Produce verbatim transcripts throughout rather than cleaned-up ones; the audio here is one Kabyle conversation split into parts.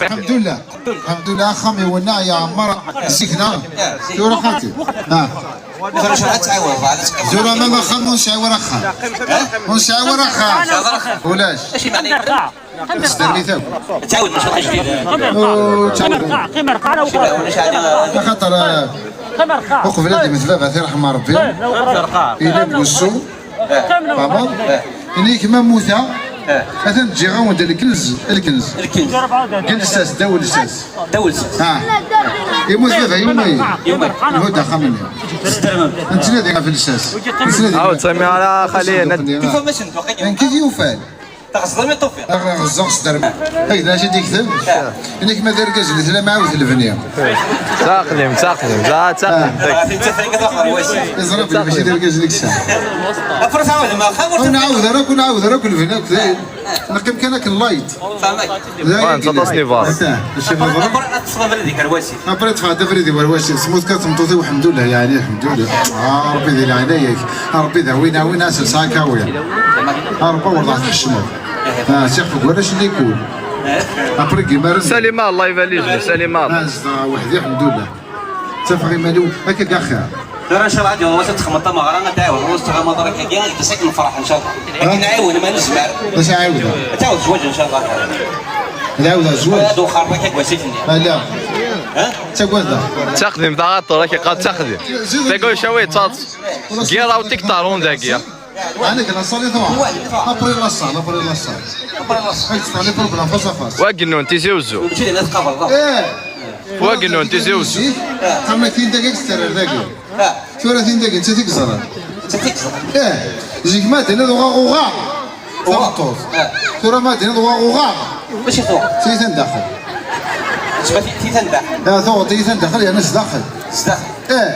Lḥemdullah. Lḥemdullah, axxam iwenneɛ, yeɛmer. Zik, neɣ? Tura xaṭi. Ah. Tura ma axxam ur nesɛi wara axxam. Ur nesɛi wara axxam. Ulac. Sdermit akk. Ur ttɛawed. Axaṭer, eh, uqbel ad imet baba, tirḥem Rebbi. Yella deg usu. Fahmeḍ? Ini-k ma mmuteɣ, atan ǧǧiɣ-awen-d lkenz, lkenz. Deg lsas, ddaw lsas. Ddaw lsas. Ah. Yemmut baba, yemmut. Yemmut. Nhudd axxam-nni. Nettnadi ɣef lsas. Nettnadi. Aw, ttami ara xali, nekk i yufan. Ɣeẓẓeɣ s dderma. Ay, d acu i d-yekteb? Ini-k ma d argaz-nni tella mɛawed lebni. Ttaqdim, ttaqdim, ttaqdim. Yeẓra belli mačči d argaz-nni i yesɛa. Ur nɛawed ara, ur nɛawed ara, ur nebni akk dayen. Neqqim kan akken light. Dayen. Anta aṭas n ibar. Ata, acu i yeḍran? Après, ṭṭfeɣ-d abrid i warwasi. Tmut kan tmeṭṭut-iw, lḥemdullah, yeɛni, lḥemdullah. Ah, Rebbi di leɛnaya-k. Ah, Rebbi d awin, awin, asels, ad k-awin. Ah, Rebbi, werḍeɣ tḥecmeḍ. Ah, siɣ deg warrac n likul. Après, gimaren. Salima, Allah ibalij, Salima. Ah, zedɣeɣ weḥdi, lḥemdullah. Ttafeɣ iman-iw, akka i axir. Tura, ncallah, ad yaweḍ wass ad texmeḍ tameɣra, ad tɛiwed, ur tettɣamaḍ ara akka, ad d-tas akken nefreḥ, ncallah. Akken nɛiwen, ma nezmer. D acu ɛiwdeɣ? Ad tɛawed zzwaǧ, ncallah. Ad ɛawdeɣ zzwaǧ? Ad wexxreḍ akka deg wasif-nni. Ala. Ha? Ttagadeɣ. Ttaqdim taɣaṭer, ak iqqar ttaqdim. Tegol cawi ttaḍ. Giḍa u tikṭarun dagi. Ɛni deg laṣal i truḥ? Après laṣal, après laṣal. Ay teṭṭfeɣ les problèmes face à face. Wa gennun Tizi Uzzu. Wa gennun Tizi Uzzu. Zik, qqaren-ak tin dagi, ad k-terrer dagi. Tura tin dagi, nettat i yeẓran. Eh, zik ma d-tenniḍ uɣaɣ, uɣaɣ. Tameṭṭut. Tura ma d-tenniḍ uɣaɣ, uɣaɣ. Mačči tuɣ. Tiyita n daxel. Tecba ti-, tiyita n daxel. Ah, tuɣeḍ tiyita n daxel, yerna sdaxel. Sdaxel. Eh.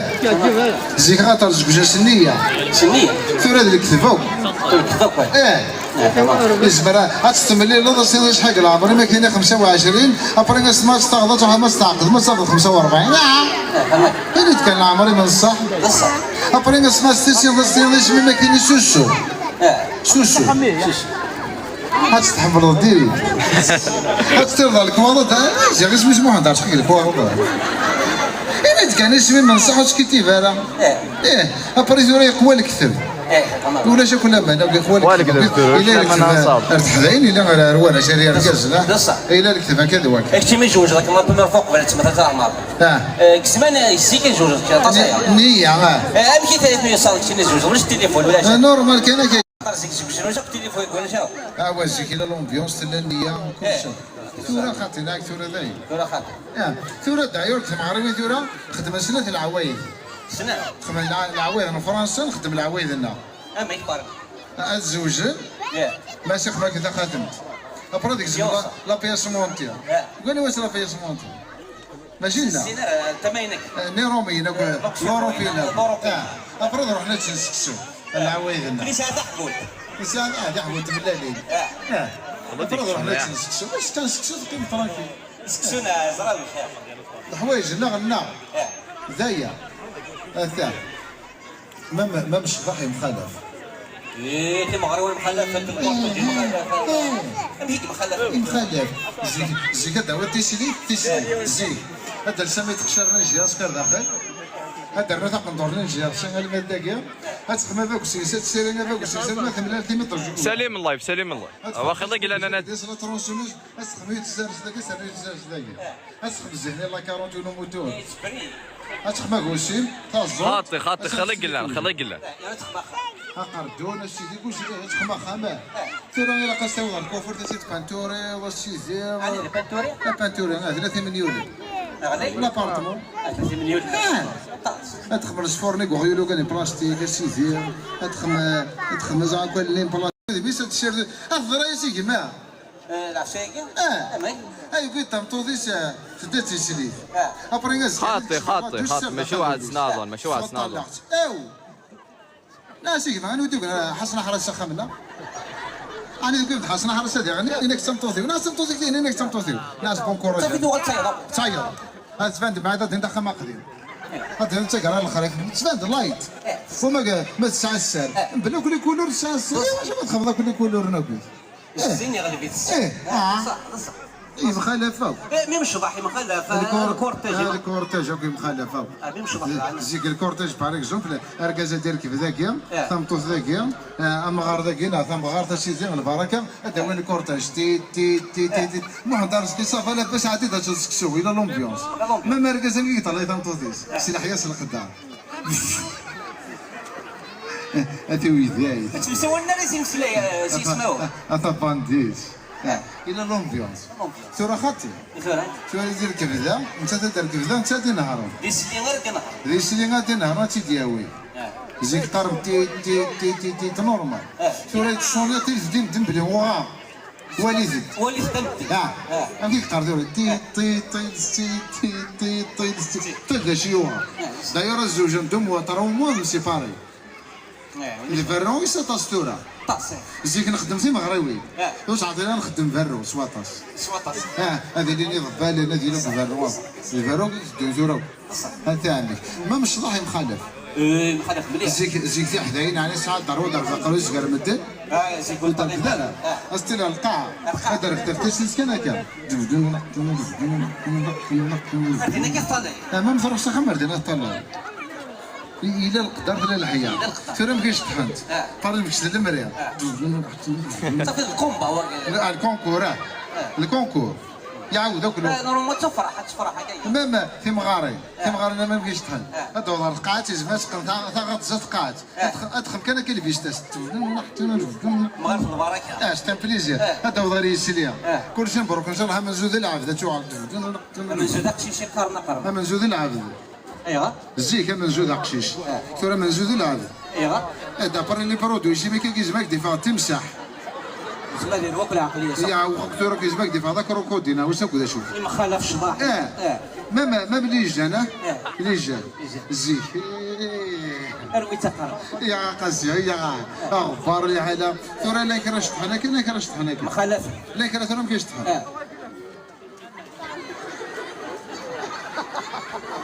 Zik axaṭer zegzaɣ s nniya. S nniya? Tura d lekdeb akk. D lekdeb akk, eh. Eh. Eh, tamam. Yezmer a-, ad tt-temlileḍ, ad s-tiniḍ acḥal deg leɛmer-im, ad k-tini xemsa u ɛecrin, après as ma ad tt-taɣeḍ, ad truḥeḍ ma ad tt-tɛeqqdeḍ, ma ad tafeḍ xemsa u ṛebɛin. Ah! Eh, tamam. Ini-d kan leɛmer-im n ṣṣeḥ. D ṣṣeḥ. Après as ma ad s-tiniḍ, ad s-tiniḍ isem-im, ad k-tini Susu. Eh. Susu. Susu. Ad tt-tḥemmleḍ direct. Ad tt-terreḍ ɣer lekwaɣeḍ, ah, ziɣ isem-is Muḥend, ɛecqeɣ deg lekwaɣeḍ. Ini-d kan isem-im n ṣṣeḥ, ur skiddib ara. Eh. Eh, après tura yeqwa lekdeb. Eh, tamam. Ulac akk laman, akk yeqwa lekdeb. Yella lekdeb ar teḥdayin, yella ar, ar warrac, ar yergazen, ah. D ṣṣeḥ. Yella lekdeb akka d wakka. Kečč imi tzewǧeḍ akken la première fois qbel ad temmteḍ, a Ɛmer. Ah. Eh, deg zzman, eh, zik i tzewǧeḍ, aṭas aya. Nniya, ah. Eh, amek i tayet n yiṣal kečč imi tzewǧeḍ? Ulac tilifun, ulac. Eh, normal kan akka. Zik, zik, zik, zik, tilifun, ulac. Ah, wa zik, yella l'ambiance, tella nniya, kulci. Eh. Tura xaṭi, neɣ tura dayen. Tura xaṭi. Ah, tura d'ailleurs, deg tmeɣriwin tura, xedmen snat leɛwayed. Snat? Xedmen leɛ-, leɛwayed n Fransa, nxeddem leɛwayed-nneɣ. Amek, pardon? Ad zewjen, yeah, ma sixef akked taxatemt. Après, deg zem la, la pièce montée. Yeah. Gani was la pièce montée? Mačči nna. Zzin ara, tama-inek. Eh, n Iṛumiyen akk, eh, Luṛupiyen akk. Luṛupiyen. Ah, après, ruḥen ad ččen seksu. Leɛwayed-nneɣ. Nesɛa taḥbult. Nesɛa, ah, taḥbult tmellalin. Ah. Ah. Après, ruḥen ad ččen seksu. Mačči kan seksu, teqqim tranquille. Seksu n ẓra lxir. Leḥwayeǧ-nneɣ, nneɣ. Ah. D aya. Ata. Même, même ccḍeḥ yemxalaf. Eh, timeɣriwin mxalafent, lqurṭuj yemxalaf. Eh. Amek i yemxalaf? Yemxalaf. Zik, zik ad d-tawiḍ tislit, tislit. Zik. Ad d-tals ama yettqecciren inejyar s kar daxel. Ad d-ternu taqendurt n inejyar s alma d dagi. Ad texdem abaggus-is, ad tessirin abaggus-is, alma temlal timiṭ n lǧugu. Salim live, Salim live. Ad texdem, awa, xilla glan, ana, la tronçonneuse, ad texdem yiwet tzerreft dagi, ternu yiwet tzerreft dagi. Ad texdem zzehni la quarante et un moteur. Ad texdem agusim, taẓẓurt. Xaṭi, xaṭi, xilla glan, xilla glan. Aqerdun, a sidi, kullec, ad texdem axxam, ah. Tura ilaq ad s-tawiḍ ɣer lkufur, ad tt-id-pinturiḍ, a sidi. Ɛni d pinturi? La pinturi, ah, d la timelyulin. Ɣlay? L'appartement. Ah, d la timelyulin. Ah. Ad texdem lesfurni deg uɣyul ukan n plastik, a sidi. Ad texdem, ad texdem aẓaɣ akk allen n plastik. D mmi-s ad tessired, ad teḍra-yas i gma. Eh, leɛca-agi? Ah. Amek? Ay, yewwi-d tameṭṭut-is, eh, tedda d tislit. Ah. Après, xaṭi, xaṭi, xaṭi, mačči weɛd snaḍen, mačči weɛd snaḍen. Aw! La, seg ma, anwa i d-yugin Ḥasan Aḥras s axxam-nneɣ? Ɛni tewwim-d Ḥasan Aḥras ad iɣenni? Ini-ak d tameṭṭut-iw. Neɣ d tameṭṭut-ik tihin, ini-ak d tameṭṭut-iw. Neɣ s Bunkura. Ttafit uɣal d tayeḍ. D tayeḍ. Ad tban-d mɛad ad d-inṭeq am aqdim. Ad d-inṭeq ara lexrif. Tban-d light. Eh. Uma ga-, ma tesɛa sser. Eh. Mebla akk les couleurs tesɛa sser. Acu ma txedmeḍ akk les couleurs n akk? Zzin iɣleb-it sser. Eh. Ah. Ṣṣeḥ, ṣṣeḥ. Yemxalaf akk. Eh, mi mecḍaḥ yemxalaf, ah, lkur-, lkurtaj. Ah, lkurtaj akk yemxalaf akk. Ah, mi mecḍaḥ, ah. Zik lkurtaj, par exemple, argaz ad irkeb dagi, eh, tameṭṭut dagi, eh, amɣar dagi, neɣ tamɣart, a sidi, lbaraka, ad d-awin lkurtaj. Ti, ti, ti, ti, ti. Muḥend Arezqi, ça va, labas, ɛeddi-d ad teččeḍ seksu, ila l'ambiance. Même argaz am yeṭṭalay tameṭṭut-is, s leḥya s lqedder. A tiwiday. Ur ttemsawalen ara s imeslay, eh, s yismawen. A tabandit. Ah, ila l'ambiance. L'ambiance. Tura xaṭi. Tura? Tura ad irkeb da, netta ad irkeb da, netta ad inehṛen. D isli ara d-inehṛen. D isli ad inehṛen, ad tt-id-yawi. Ah. Zik qqaren ti, ti, ti, ti, ti, ti, normal. Ah. Tura yettṣuni ti tdim dim bli uɣa. Walit-d. Walit-d am ti. Ah. Ah. Amek i yeqqar tura? Ti, ti, ti, ti, ti, ti, ti, ti. Ti d acu yuɣa. Ah. D'ailleurs, ad zewjen deux mois, trois mois, mséparés. Eh, le berru i s aṭas tura. Aṭas, eh. Zik nxeddem timeɣriwin. Eh. Ur sɛeḍ ara nxeddem berru s waṭas. S waṭas. Eh, ad ilin iḍebbalen, ad ilin berru. Le berru i teddun tura. Ata ɛemmi. Ma mecḍaḥ yemxalaf. Eh, yemxalaf mliḥ. Zik, zik tiḥdayin, ɛni sɛa ddar wa ddar zaqru zgar medden? Ah, zik ur ddar ara. Ah. Ad s-tili lqaɛa. Lqaɛa. Ad d-rfet ɣef tisist kan akka. Ar din akka teṭṭalay. Ah, ma truḥ s axxam ar din ad teṭṭalay. Yella leqder, tella leḥya. Yella leqder. Tura amek i ceṭṭḥent? Ah. Qqaren kečč d lemri. Ah. Safi lkumba, wagi. Ah, lkunkur, ah. Ah. Lkunkur. Iɛawed akk lkunkur. Ah, normalement tefreḥ, ad tefreḥ akka. Même timɣarin. Ah. Timɣarin am amek i ceṭṭḥent. Ah. Ad d-taweḍ ɣer tqaɛet, yezmer ad teqqen ta-, taɣaṭ zdat tqaɛet. Ah. Ad tex-, ad texdem kan akka lbistas. Mɣaret lbaraka. Ah, c'est un plaisir. Ah. Ad d-taweḍ ɣer yisli. Ah. Kulci mbruk, ncallah amenzu d lɛebd, ad tuɣal. Amenzu d aqcic i qqaren aqerru. Amenzu d lɛebd. Ayɣer? Zik amenzu d aqcic. Ah. Tura amenzu d lɛebd. Ayɣer? Eh, d'après les produits chimiques, yezmer ad k-d-yeffeɣ timseḥ. Zma di lwakk lɛeqliya, sax? Ya, tura yezmer ad k-d-yeffeɣ d akrukuḍi, neɣ wissen akk d acu. Yemxalaf ccḍeḥ. Eh. Eh. Même, même les jeunes, hein? Eh. Les jeunes. Les jeunes. Zik. Eh. Armi ttaqar. Ya, qasi, ya. Aɣebbar, liḥala. Tura la kra ceṭṭḥen akken, la kra ceṭṭḥen akken. Mxalafen. La kra tura amek ceṭṭḥen. Eh.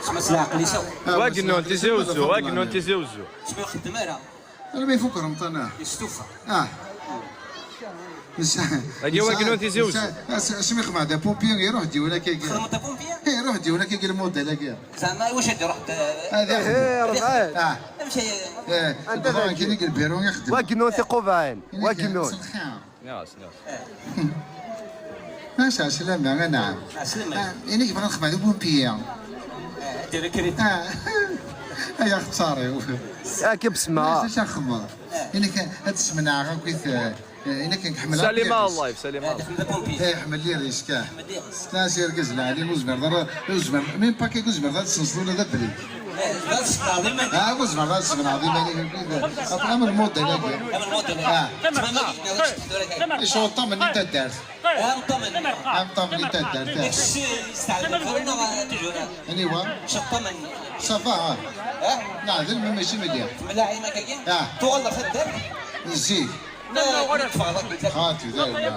Sma s leɛqel-is akk. Ah, wa gennun Tizi Uzzu, wa gennun Tizi Uzzu. Sma ur xeddem ara. Almi ifuk Remḍan, ah. Yestufa. Ah. Agi wa gennun Tizi Uzzu. Asmi xedmeɣ d apompier, iruḥ diwen akkagi. Xedmeḍ d apompier? Eh, iruḥ diwen akkagi lmodel-agi. Zeɛma iwacu ad iruḥ d-, ad ixdem? Eh, Remḍan. Ah. Amek ay-, eh, anta d-, kini deg lbiru ixdem. Wa gennun tiqubaɛin, wa gennun. Nniɣ-as, nniɣ-as. Maca ɛeslama, anɛam. Ɛeslama. Ah, ini yebɣa nexdem d ubumpiya. Ah, ad d-yerr akrit. Ah, ay axeṣṣar-iw. Akka bsma. Maca xemmer. Ah. Ini kan ad semneɣ akkit, eh, ini kan ḥemmel Salima apirus. Allah, Salima. Ah, tḥemmel apumpi. Eh, ḥemmel les risques. Ḥemmel les risques. Tɛas irgazen lɛali, ur zmireḍ ara, ur zmireḍ, même pas kik ur zmireḍ ad tsenseḍ ula d abrid. Ah, ur zmireḍ ad tesmenɛeḍ iman-ik. Am lmudel-agi. Am lmudel-agi. Ah. Icuṭṭamen n taddart. Am ṭamen. Am ṭamen n taddart, ah. Aniwa? Ça va, ah. Neɛdel, ma mačči mliḥ. Ah. Tuɣaleḍ ɣer taddart? Zik. Xaṭi, dayen, ah.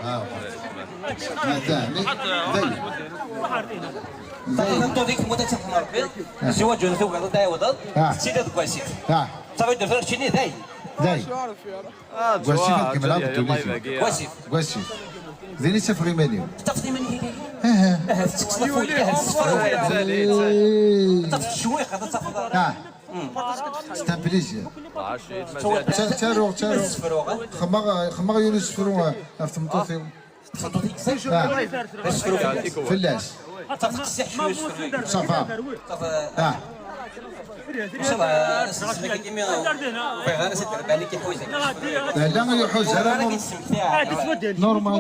Ah, dayen. Tameṭṭut-ik temmut ad tt-iqqen Rebbi, zzwaǧ ur tugiḍ ad tɛiwdeḍ, ah, tettiliḍ deg wasif. Ah. Safi d-ufriɣ keččini dayen. Dayen. Ah, deg wasif ad kemmleɣ deg ddunit. Deg wasif. Deg wasif. Din i ttafeɣ iman-iw. Tettafeḍ iman-ik akka? Aha. Aha, tettekkseḍ afud, aha, tessefruɣ. Ad tafeḍ ccwiqa, ad tafeḍ. Ah. C'est un plaisir. Ttaruɣ, ttaruɣ. Xemmeɣ, xemmeɣ yiwen usefru ɣef tmeṭṭut-iw. Ah. Fell-as. Ça va. Ah. Ur iḥuz ara. Normal.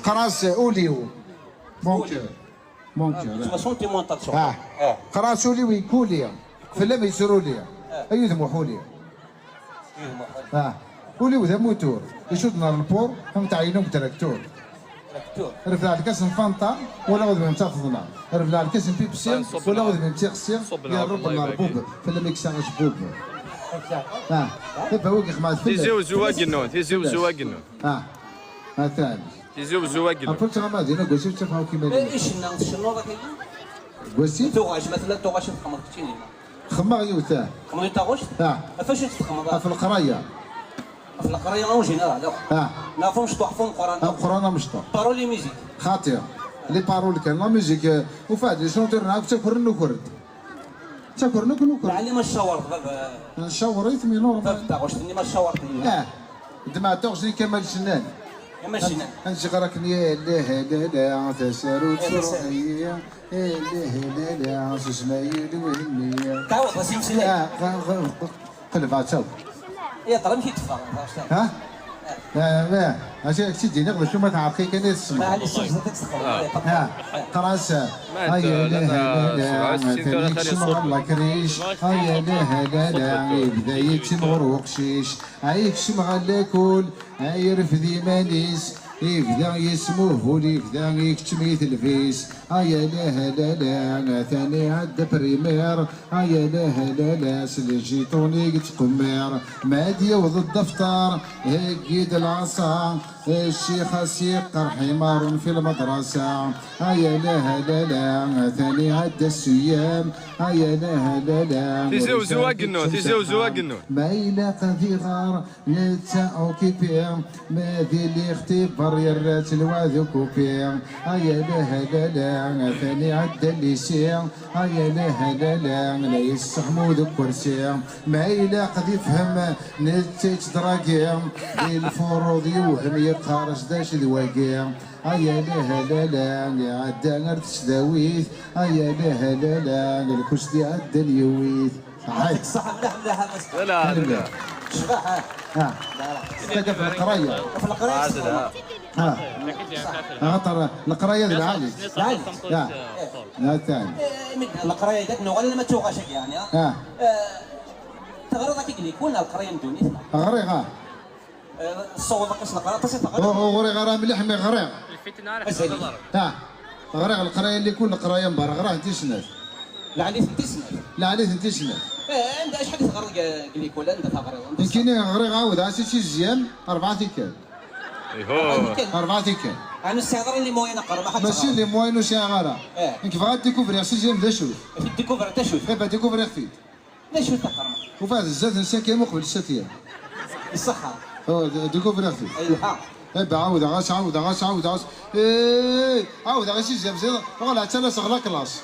Qras ul-iw. Mon cœur. Mon cœur. Ah. Qras ul-iw yegguli. Fell-am yettruli. Ay udem uḥuli. Ah. Ul-iw d amutur. Icudden ar lpur, am teɛyinu deg traktur. Refdeɣ lkas n Fanta, walaɣ udem-im d tafeḍna. Refdeɣ lkas n Pepsi, walaɣ udem-im d tixsi. Ya Rrub n Lerbub, fell-am i kkseɣ acebbub. Ah. Baba-w i ixemmeɛ fell-ak. Tizi Uzzu agennu, Tizi Uzzu agennu. Ah. Atan. Tizi Uzzu agennu. Après, ttɣama din, aggus-iw ttafeɣ akk iman-iw. Eh, icenna, tcennuḍ akka? Aggus-iw? Tuɣac, ma tella tuɣac i txemmeḍ keččini. Xemmeɣ yiwet, ah. Xemmeḍ i taɣect? Ah. Ɣef wacu i txemmeḍ? Ɣef leqraya. Leqraya en général, akk. Ah. Neɣ fu mecṭuḥ, fu meqqran. Ameqqran, amecṭuḥ. Parole et musique. Xaṭi. Les paroles kan, la musique, euh, u fad, les chanteurs, neɣ akk ttakren nuker-d. Ttakren akk nuker-d. Lɛali ma tcawreḍ, baba. Ncawer-it, mais normal. Baba, taɣect-nni ma tcawreḍ. Ah. Ddmeɣ taɣect-nni Kamal Cennan. Kamal Cennan. Ad nziɣ rakken ya la la la, tasarut. Ya la la la, susma yili wenni. Tɛawdeḍ-as imeslayen. Ah, ɣ-, ɣ-, ɣ-, Qelbeɣ-tt akk. Ihḍer amek i d-teffeɣ, tɛawed-as. Ha? Eh, eh, acu ak-tt-id-iniɣ, d acu ma teɛreq-ik kan i tsemmeḍ. Maɛlic, ssebzet ad teffeɣ. Ha, qqar-as, ay, la, la, la, la, la, atan yekcem ɣer lakric. Ay, la, la, la, la, yebda yettimɣur uqcic. Ay, yekcem ɣer lakul, ay, yerfed iman-is. Yebda yesmuhbul, yebda yekcem i telbis. Ay, la, la, la, atan iɛedda primaire. Ay, la, la, la, s les jetons i yettqemmir. Ma ad yaweḍ ddeftar, heggi-d lɛaṣa. Ccix a s-yeqqar ḥimaren fi lmadrasa. Ay, la, la, la, atan iɛedda ssuyam. Ay, la, la, la, Tizi Uzzu ur agennu, Tizi Uzzu agennu. Ma ilaq ad iɣer, netta occupé. Ma d ixtibar yerra-tt lwad occupé. Ay, la, la, la, atan iɛedda lycée. Ay, la, la, la, la yesseḥmu deg ukersi. Ma ilaq ad ifhem, netta yettdragi. Di lfuruḍ yewhem, yeqqar-as d acu d wagi. Ay, la, la, la, iɛedda ar tesdawit. Ay, la, la, la, lkusti iɛeddan yewwit. Ṣaḥit. Yɛṭik ṣṣeḥḥa, mliḥ, mliḥ, a Mass. Ula d. Cbaḥ, ah. Ah. La, la. Tagi ɣef leqraya. Ɣef leqraya. Ah. Axaṭer leqraya d lɛali. Lɛali. Ah. Eh. Atan. Eh, mi d-, leqraya d nuɣal ma tuɣac-agi, yeɛni, ah. Ah. Eh, teɣriḍ akka i likul neɣ leqraya n ddunit, neɣ? Ɣriɣ, ah. Eh, tessawḍeḍ aṭas leqraya, aṭas i teɣriḍ? Ur, ur ɣriɣ ara mliḥ, mi ɣriɣ. Mazal. Ah. Ɣriɣ leqraya n likul, leqraya n berra, ɣriɣ n tis snat. Lɛali-t n tis snat. Lɛali-t n tis snat. Eh, anda, acḥal i teɣriḍ deg, deg likul, anda teɣriḍ? Anda nekkini ɣriɣ, ɛawdeɣ-as i sixième, rebɛa tikkal. Iho. Rebɛa tikkal. Rebɛa tikkal. Ɛni ur tesɛiḍ ara les moyens ad teɣreḍ, ma xaṭer... Mačči les moyens ur sɛiɣ ara. Eh. Nekk bɣiɣ ad découvriɣ sixième d acu-t. Ad découvriɣ d acu-t. Eh ben, découvriɣ-t-id. D acu teqqareḍ? Ufiɣ-t zdat n cinquième uqbel septième. Iṣeḥḥa. Oh, d-, découvriɣ-t-id. Yelha. Eh ben, ɛawdeɣ-as, ɛawdeɣ-as, ɛawdeɣ-as. Eh, ɛawdeɣ-as i sixième, uɣaleɣ ttalaseɣ la classe.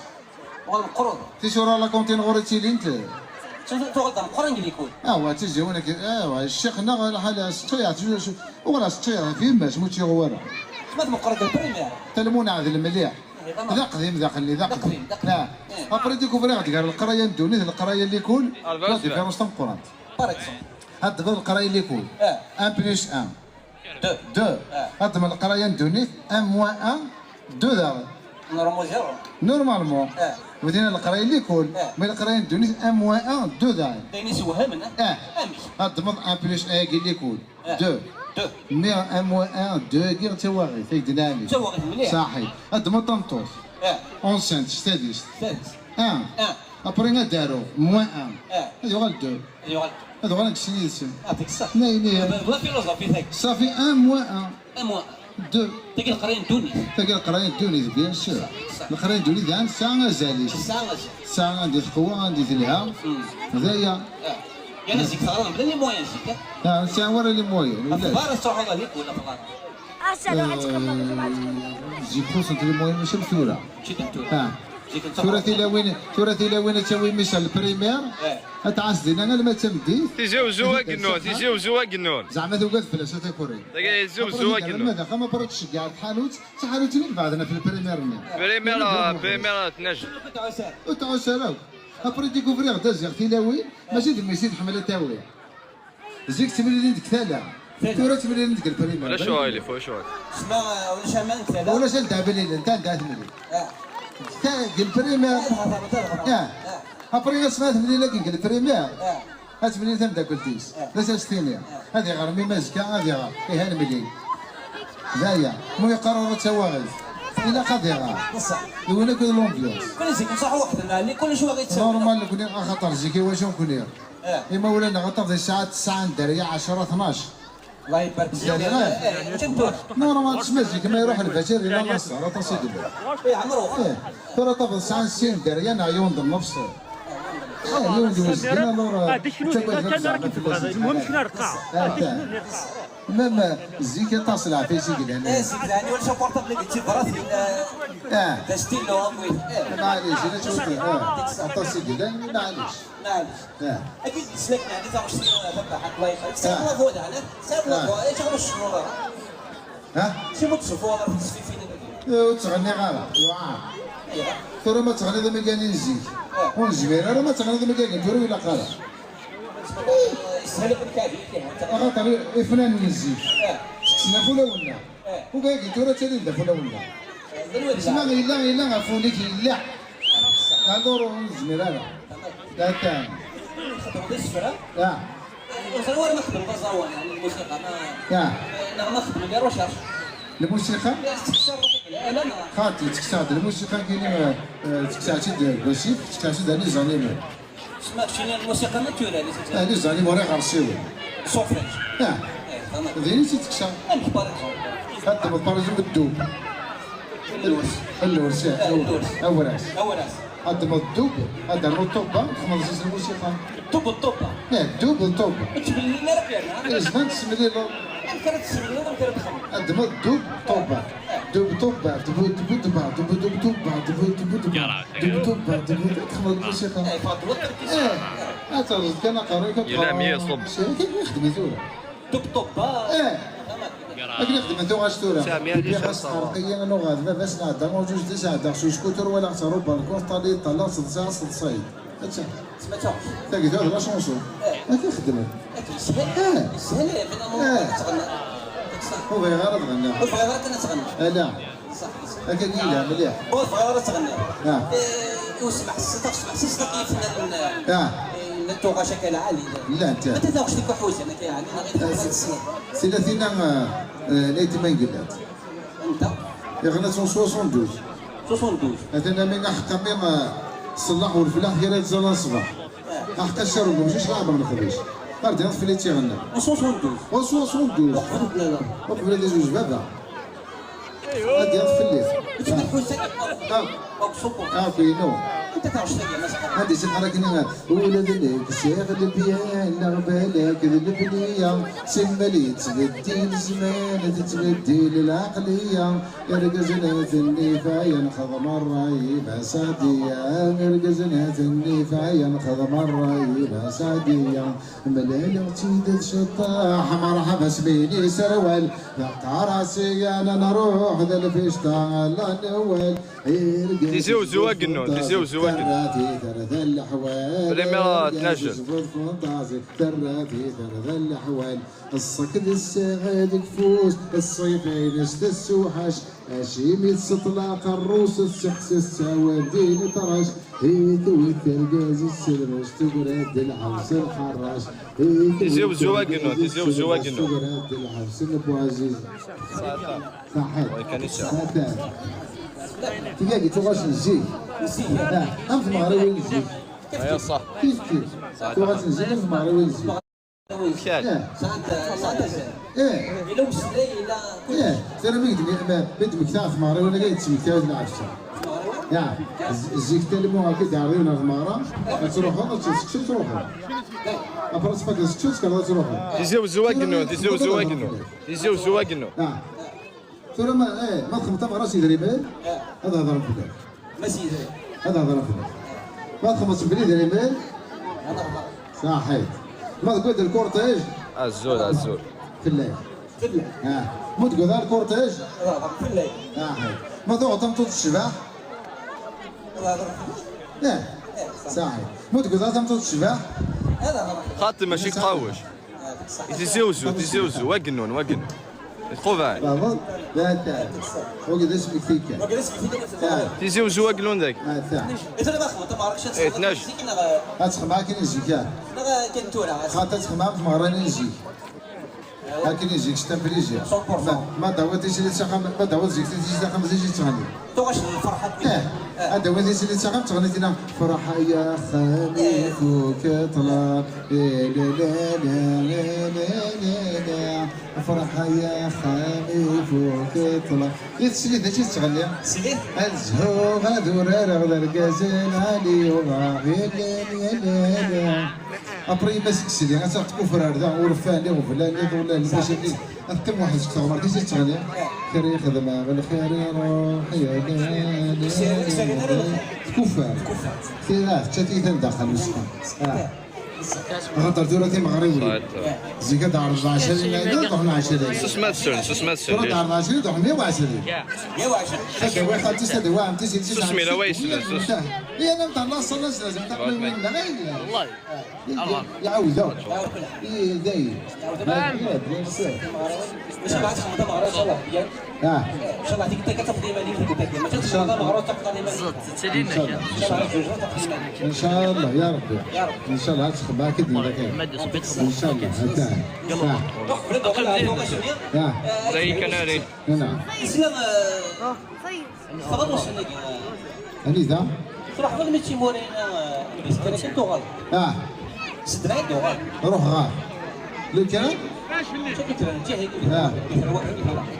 Uɣal meqqreḍ. Tisura la cantine ɣur-i ttilint. Tu-, tuɣal d ameqqran deg likul. Awa, tizi-wen, awa, ccix-nneɣ lḥal seččayeɣ, uɣaleɣ seččayeɣ ɣef yemma-s, mu tt-yuɣ wara. Ma tmeqqreḍ deg primaire. Talmuneɛ d lemliḥ. D aqdim daxel-nni, d aqdim. D aqdim, d aqdim. Ah. Eh. Après, découvriɣ-d gar leqraya n ddunit d leqraya n likul, la différence tameqqrant. Par exemple. Ad d-tebḍeḍ leqraya n likul. Eh. Un plus un. Deux. Deux. Eh. Ad d-tebḍeḍ leqraya n ddunit, un moins un, deux daɣen. Normalement zéro. Normalement. Eh. Wedin leqraya n likul, eh, mais leqraya n ddunit, un moins un, deux daɣen. D ayen isewhamen, eh? Eh. Amek? Ad d-tebḍeḍ un plus un-agi n likul. Ah. Deux. Deux. Mais un moins un, deux-agi d tawaɣit, ay d-nɛani. D tawaɣit mliḥ. Ṣaḥi. Ad d-tebḍeḍ tameṭṭut. Ah. Enceinte, s tadist. S tadist. Un. Un. Après, ad d-aruɣ moins un. Ah. Ad yuɣal deux. Ad yuɣal deux. Ad uɣalen deg sin yid-sen. Ah, deg ṣṣeḥ. Nay, nay. La, la philosophie, tagi. Ṣafi, un moins un. Un moins un. Deux. Tagi leqraya n ddunit. Tagi leqraya n ddunit, bien sûr. Ṣaḥ. Leqraya n ddunit, daɣen tesɛa azal-is. Tesɛa azal. Tesɛa anda teqwa, anda telha. Mm. D aya. Ah. Yerna zik teɣra mebla les moyens zik, eh? Ah, ur sɛiɣ ara les moyens, ulac. Ɣef beṛṛa tettruḥuḍ alik wala ɣef beṛṛa? Zik xuṣṣent les moyens, mačči am tura. Mačči am tura. Ah. Zik tura tilawin, tura tilawin ad tawi mmi-s ar le primaire, eh, ad tɛass dinna alma d tameddit. Tizi Uzzu agennu, Tizi Uzzu agennu. Zeɛma tugad fell-as a takurri. Tagi Tizi Uzzu agennu. Ma d axxam, après tceggeɛ tḥanut, d taḥanut-nni ibeɛden ɣef le primaire-nni. Primaire, primaire tnajet. Ur tɛuss ara akk. Après découvriɣ-d aziɣ tilawin, mačči d mmi-s i tḥemmel ad tawi. Zik ttemlilin deg tala. Tala. Tura ttemlilin deg lprimaire. Ulac uɣilif, ulac uɣilif. Sma, ulac aman deg tala? Ulac anda mlilen, ta anda temlil. Ah. Ta, deg lprimaire. Ah, ah, ah. Ah. Après, asma temlil akken deg lprimaire. Ah. Ad temlil tameddakelt-is. Ah. D acu as-tini? Ah. Ad iɣer mmi-m azekka, ad iɣer. Ihi ad nemlil. D aya. Ma yeqqar ur d tawaɣit. Ilaq ad iɣer. Bṣeḥ. D win akk d l'ambiance. Kul zik nṣaḥ weḥd-neɣ, li kul cwa ɣ-ittawi. Normal, nekkni axaṭer zik i wacu nekkni. Eh. Imawlan-nneɣ aṭas di ssaɛa tesɛa n dderya, ɛecra, tnac. Allah ibarek. Zik, eh, eh, eh, eh, eh, normal, tesma zik ma iruḥ lbacir ila laṣer, aṭas i yella. Eh, tura tafeḍ sɛan sin dderya neɣ yiwen d nnefs. Ah, yiwen d wezgen, alors, ah, d akken ur ttagaden kan ara k-tebɣiḍ, المهم kra rqaɛ. Ah, d akken ur rqaɛ. Même, euh, zik aṭas leɛfayes i yellan. Eh, zik, yeɛni, ulac aportable deg tibratin, eh, d astilu, akkit, eh. Maɛlic, ulac wet-, ah, aṭas i yellan, maɛlic. Maɛlic. Ah. Akkit, leslak, yeɛni, taɣect-nni, eh, tabaḥant, Allah yexlif. Tesɛiḍ la voix, yeɛni? Tesɛiḍ la voix, eh, acu ara tecnuḍ ara? Ha? Acu ur tceffuḍ ara tisfifin-agi? Eh, ur ttɣenniɣ ara, yewɛer. Ayɣer? Tura ma teɣniḍ am wigani n zik, ur nezmir ara ma teɣniḍ am wigani n tura, ur ilaq ara. Yeshel akk lkahi, kan. Axaṭer ifnanen n zik, ttekksen afulawen-nneɣ. Wigagi tura ttalin-d afulawen-nneɣ. Tesma yella, yella ɣef wul-ik, yella. Alors ur nezmir ara. Atan. Xedmeḍ isefra? Ah. Ur ẓriɣ ara ma txedmeḍ aẓawan, yeɛni lmusiqa, ma, ah, neɣ ma txedmeḍ les recherches. Lmusiqa? Tekkseɣ-d lmusiqa kini, eh, tekkseɣ-tt-id deg wasif, tekkseɣ-tt-id d les animaux. Tesma keččini lmusiqa naturelle, c'est ça? Ah, les animaux, ɣer ɣersiwen. Solfège. Ah. Eh, tamam. Din i tt-tekkseɣ. Amek, par exemple? Ad d-tmeḍ, par exemple, ddub. Llurs. Llurs, eh, eh, llurs. Awras. Awras. Ad d-tmeḍ ddub, ad d-ternuḍ ṭubba, txedmeḍ-as lmusiqa. Ddub d ṭubba. Eh, ddub d ṭubba. Ur ttemlilin ara fell-aɣ, ha? Eh, zman tessemlileḍ. Amek ara tessemlileḍ, amek ara txedmeḍ? Ad d-tmeḍ ddub, ṭubba. Ddub, ṭubba, ddub, ddub, ṭubba, ddub, ddub, ṭubba, ddub, ddub, ṭubba, ddub, ddub, ṭubba, ddub, ddub, txedmeḍ lmusiqa. Eh, fadwa tarkist. Eh, ad terẓeḍ kan aqerruy-ik, ad txedmeḍ. Yella ɛemmi yeṣub. Akken i xedmen tura. Ṭubb ṭubb, ah. Eh. Akken i xedmen tuɣac tura. Sami, ad Bbi ixas ixas terqiya n uɣad, baba-s n Ɛedda Uɛǧuǧ d isɛedda s uskutur, walaɣ-tt ɣer ubalkun, ṭṭali, ṭṭala, seḍsa, seḍsa-yi-d. Atta. Tagi tuɣ d la chanson. Eh. Akken i xedmen. Akken yeshel. Eh. Yeshel, eh, bnadem, eh, ad tɣenni. Ur bɣiɣ ara ad ɣenniɣ. Ur bɣiɣ ara kan ad tɣenni. Ala. Akka i yella mliḥ. Ur tebɣiḍ ara ad tɣenniḍ. Ah. Eh, i usmeḥses, taɣect meḥsis, akka yefnan, ah, eh, n tuɣac akka lɛali. Llant. Anta taɣect i k-iḥuzan akka yeɛni, neɣ i tebɣiḍ ad tessneḍ? Tella tinna, eh, eh, n Ayt Mengellat. Anta? Yeɣna-tt en soixante-douze. Soixante-douze. Atan ami aḥeqq ami, eh, ṣṣellaḥ u leflaḥ gar ad ẓẓal ṣṣbeḥ. Eh. Aḥeqq ass-a rugum, ǧic leɛber nexdec. Ar d-iḍ fell-i tt-iɣenna. En soixante-douze. En soixante-douze. Uqbel ad izweǧ baba. Ad d-yaḍ fell-i. Ur tettmeḥḥu s akka. Ah. Akk ṣubbu. Ah, akk inu. Anta taɣect-agi, ma s-, anda i s-iqqar akken, ula d nekk sɛiɣ lebyan neɣ balak d lebniya, simmal yettbeddil zzman, tettbeddil lɛeqliya. Irgazen at nnifaya nxeḍm ṛṛay i Basaɛdiya, irgazen at nnifaya nxeḍm ṛṛay i Basaɛdiya. Mlaleɣ-tt-id d ceṭṭaḥ, merḥba s min iserwal, yeqqar-as igan nruḥ d lficṭa, la nwal. Tizi Uzzu agennu, Tizi Uzzu agennu. Terra titerra leḥwal. Premier, irgazen tnajel. Yecbeḍ kunṭazi, terra titerra leḥwal. Ṣṣek d ssaɛa deg ufus, ṣṣifa-ines tessewḥac. Acimi tseṭṭla aqerru-s, tseḥsas ttawal din iṭrac, i tewwet argaz s lmec, tegra-d lḥebs lḥerrac. Tizi Uzzu agennu, Tizi Uzzu agennu. Tegra-d lḥebs n Buɛziz. Saḥit. Saḥit. Tigagi tuɣac n zik. Ah, am tmeɣriwin n zik. Kif kif. Tuɣac n zik am tmeɣriwin n zik. Mkal. Eh. Sɛant, sɛant azal. Eh. Yella umeslay, yella kullec. Eh. Tura mi d-, mi, mi d-mmektaɣ tmeɣriwin-agi, yettmektaw d lɛefsa. Ya. Z-, zik talmu akka d-ɛerriwen ɣer tmeɣra, ad truḥeḍ, ad tekcem, truḥeḍ. Après tfakkeḍ seksu, tekkreḍ ad truḥeḍ. Tizi Uzzu agennu, Tizi Uzzu agennu. Tizi Uzzu agennu. Ah. Tura ma, eh, ma txedmeḍ tameɣra s yidrimen, ad hedren fell-ak. Ma s yidrimen. Ad hedren fell-ak. Ma txedmeḍ s bli idrimen, ad hedren. Saḥit. Ma tewwiḍ lkurṭij, azul, azul. Fell-ak. Fell-ak. Ah. Ma tewwiḍ ara lkurṭij, ad hedren fell-ak. Saḥit. Ma tuɣeḍ tameṭṭut tecbeḥ, ad hedren fell-ak. Eh. Eh, saḥit. Ma tewwiḍ ara tameṭṭut tecbeḥ, ad hedren fell-ak. Xaṭi mačči tqawec. Tizi Uzzu, Tizi Uzzu, wa gennun, wa gennun. Tqubaɛ. Bravo. La, ta. Wagi d asmekti kan. Wagi d asmekti kan. Ah. Tizi Uzzu, wa gennun dagi. Ah, ta. Eh, tnac. Ad txemmem akken i zik, ah. Neɣ akken tura. Xaṭi ad txemmem tmeɣra-nni n zik. Akken i zik, c'est un plaisir. Cent pour cent. Ma, ma dawiḍ tislit s axxam, ma dawiḍ zik tislit s axxam, d zik teɣni. Tuɣac n lferḥ akk. Eh, ad dawiḍ tislit s axxam, teɣni tina, ferḥ ay axxam, ifuk ṭṭlam, eh, la, la, la. Ferḥ ay axxam ifut ṭṭlam. Di teslit d acu i tettɣenni? Teslit? Ad zhuɣ, ad urareɣ d argaz lɛali, uɣeɣ yellan yellan. Après yemma-s i yesli, ad taɣ tkufrar da, urfan, iɣeblan, iḍulan, lbac-nni. Ad teqqim weḥd-s deg teɣmert-is i tettɣenni. Kra i xedmeɣ lxir iruḥ yellan. Tkuffer. Tira tečča tiyita n daxel n useqqamu. Axaṭer tura timeɣriwin. Zik ad ɛerḍeḍ ɛecrin lɛid, ad ruḥen ɛecrin. Susmet, susmet. Tura ad ɛerḍeḍ ɛecrin, ad ruḥen meyya u ɛecrin. Tadawi xalti-s, tadawi ɛemti-s, susmi la wa yesla, sus. Iya, nna mteɛna ṣṣala s lazem taqliwin neɣ ayen. Iɛawed akk. Dayen. Bien sûr. Maca bɣa txedmeḍ ameɣra, inchallah, meyya. Ah. Inchallah, tikkelt-a ad tafeḍ iman-im deg udagi. Maca ad txedmeḍ ameɣra ad tafeḍ iman-im. Inchallah. Inchallah, ad tafeḍ iman-im. Inchallah, ya Rabbi. Ya Rabbi. Inchallah, ad txedmeḍ akka d nekk. Inchallah, ata. Ah. Ruḥ, bren-d uɣal ɣer tuɣac-nni. Ah. Eh, Zay kan ari. Nna. Islam, eh, Txedmeḍ ussan-agi. Anida? Truḥeḍ almi d timura-ina, eh, lbis kan akken tuɣal. Ah. Sedra i d-tuɣal. Ruḥ ɣer. Lekran? Mačči lekran, ǧahil. Ah.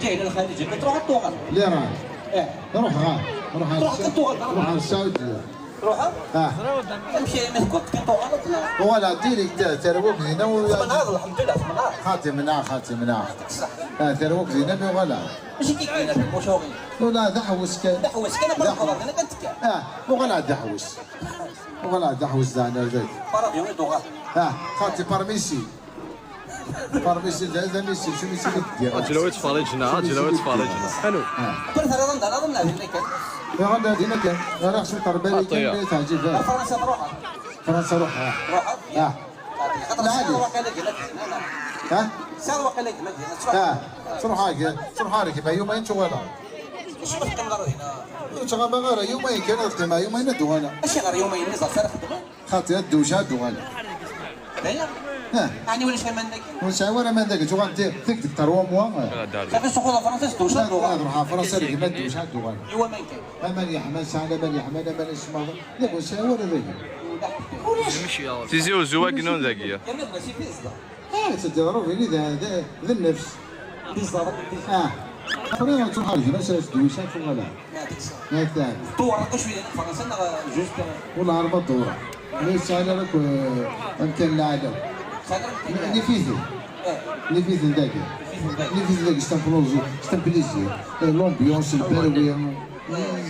Ǧahil lxarij, akken truḥ ad tuɣal. Liran. Eh. Ruḥ ɣer. Ruḥ ɣer. Truḥ kan tuɣal. Ruḥ ɣer Saudi. Truḥeḍ? Ah. Amek, ma tewwiḍ kan tuɣaleḍ, neɣ? Uɣaleɣ direct, tarwa-k dinna u- Tmenɛeḍ, lḥemdullah, tmenɛeḍ. Xaṭi menɛeɣ, xaṭi menɛeɣ. Yeɛṭik ṣṣeḥḥa. Ah, tarwa-k dinna mi uɣaleɣ. Mačči kikina, d lmucuɣi. Wala, d aḥewwes kan. D aḥewwes kan, d aḥewwes. Kan tekka. Ah, uɣaleɣ d aḥewwes. Uɣaleɣ d aḥewwes daɣen ar dagi. Par avion i d-uɣal. Ah, xaṭi, par missile. Par missile, d, d missile, s missile i d-ddiɣ. Aǧlaw yettferriǧen, aǧlaw yettferriǧen. Anu? Ah. Par terraḍ anda ara neɣ dinna kan? Iɣanda dinna kan. Ara xsu terbali kan, teɛǧib. Fransa truḥ. Fransa ruḥ, ah. Ruḥ, ah. Ah. Xaṭer lɛali. Sɛiɣ waqila gma-k hna, neɣ? Ha? Sɛiɣ waqila gma-k hna, truḥ. Ah, truḥ ar gma-k, truḥ ar gma-k, yumayen tuɣaleḍ. Acimi ur teqqimeḍ ara dinna? Ur ttɣamaɣ ara, yumayen kan ad qqimeɣ, yumayen ad d-uɣaleɣ. Acuɣer yumayen-nni ẓer ara xeddmeɣ? Xaṭi, ad d-ucaɣ ad d-uɣaleɣ. D aya? Ah. Ɛni ulac aman dagi? Ur nesɛi ara aman dagi, tuɣal di-, tikkelt n trois mois, ah. Safi suxuḍ a Fransa, ad d-ucaɣ ad d-uɣaleɣ. Ad ruḥeɣ Fransa ar gma ad d-ucaɣ ad d-uɣaleɣ. Yumayen kan. Aman yeḥman, sɛan aman yeḥman, aman isemmaḍen. Yak ur sɛiɣ ara dagi. Tizi Uzzu, Agnu dagi. Ah, teddiḍ Rubini d, d, d nnefs. Ah. Après, ad truḥ ar gma-s, ad s-d-wis, ad tuɣal. Ata. Dewwer acu yella Fransa neɣ juste? Wala arba dewwer. Ma yesɛa ara akk, eh, amkan n lɛali. Nifiten. Nifiten dagi. Nifiten dagi, c'est un plaisir. C'est un plaisir. Eh, l'ambiance, le berwi.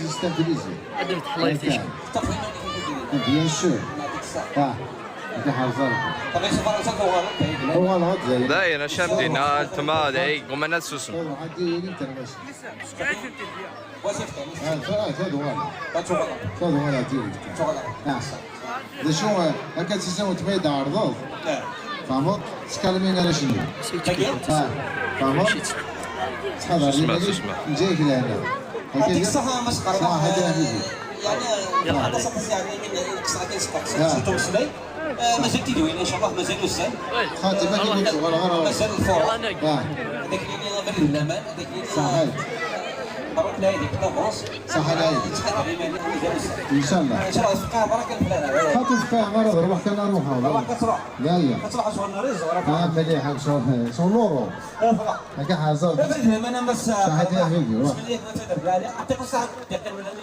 C'est un plaisir. Ad d-tḥellayt. Bien sûr. Ah, ad iḥrez Rebbi. Uɣaleɣ ad d-, dayen, acu am dinna, letma, day, gumman ad susem. Ah, ta, ta d wala. Ta d wala, direct. Ah. D acu, eh, akka d tisa weltma i d-ɛerḍeḍ? Tfehmeḍ? Skalmin arrac-nni. Ah, tfehmeḍ? Ttḥadar, susma, susma. Nǧa-yak lehna. Yeɛṭik ṣṣeḥḥa a Mass Qerban. Ṣṣeḥḥa, ḥaǧa ḥbibi. Yeɛni, aṭas, aṭas, yeɛni, min yeṭṭes akken sbeq, surtout umeslay. Eh, mazal tidwin, inchallah, mazal ussan. Xaṭi, ma kif ur tuɣaleḍ ara. Mazal lfuṛ. Ah. Ad ak-nini abrid n laman, ad ak-nini. Ṣaḥit. Mebruk lɛid-ik, tabṛust. Ṣaḥa lɛid. Ttḥadar iman-ik, mazal ussan. Inchallah. Inchallah, tfeqqiɛ meṛṛa kan fell-aneɣ. Xaṭi, tfeqqiɛ meṛṛa, ṛwaḥ kan, ṛwaḥ. Ṛwaḥ kan, ṛwaḥ. La, la. Ad truḥ ɣer ccɣel n ṛṛiz, ṛwaḥ. Ah, mliḥ, ɣer ccɣel, ccɣel n ṛṛiz. Ṛwaḥ. Abrid n laman a Mass. Ṣaḥit ya ḥbibi, ṛwaḥ. Bsmillah, ma tadder lɛali, yeɛṭik ṣṣeḥḥa, yeqqim lɛali.